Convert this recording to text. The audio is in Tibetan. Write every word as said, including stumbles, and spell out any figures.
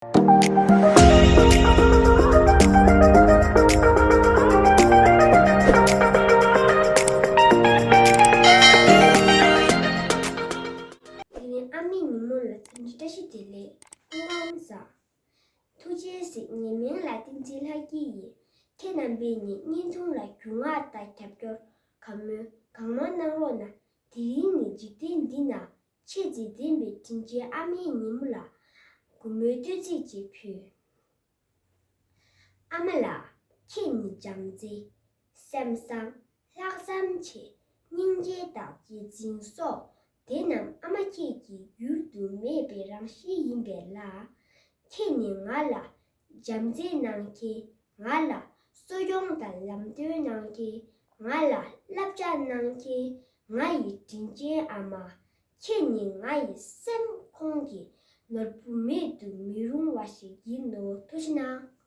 དེ་ནས་ཨ་མའི་ཉིན་མོ་ལ་ཐུགས་རྗེ་བཀྲ་ཤིས་བདེ་ལེགས། སྐུ་ཁམས་བཟང་། ཐུགས་རྗེ་གཟིགས། ངའི་མིང་ལ་བསྟན་འཛིན་ལྷ་སྐྱིད་ཡིན། ཁྱེད་རྣམ་པས་ངའི་བརྙན་ཐུང་ལ་རྒྱུས་མངའ་དང་རྒྱབ་སྐྱོར་གང་མྱུར་གང་མང་གནང་རོགས་གནང་། དེ་རིང་ནི་འཇིག་རྟེན་འདི་ན་ཆེས་མཛེས་ལྡན་པའི་དྲིན་ཅན་ཨ་མའི་ཉིན་མོ་ལ་གུས་མོས་བསྟོད་ཚིག་ཅིག་ཕུལ། ཨ་མ་ལགས། ཁྱེད་ནི་བྱམས་བརྩེ། སེམས་བཟང་། ལྷག་བསམ་ཆེ། སྙིང་རྗེ་དང་རྗེས་འཛིན་སོགས་དེ་རྣམས་ཨ་མ་ཁྱེད་ཀྱི་འགྱུར་དུ་མེད་པའི་རང་བཞིན་ཡིན་པས་ལ། ཁྱེད་ནི་ང་ལ་བྱམས་བརྩེ་གནང་མཁན། ང་ལ་གསོ་སྐྱོང་དང་ལམ་སྟོན་གནང་མཁན། ང་ལ་བསླབ་བྱ་གནང་མཁན། ང་ཡི་དྲིན་ཅན་ཨ་མ། ཁྱེད་ནི་ང་ཡི་སེམས་ཁོང་གི་ནོར་བུ་མེད་དུ་མི་རུང་བ་ཞིག་ཡིན་ནོ། ཐུགས་རྗེ་གནང་།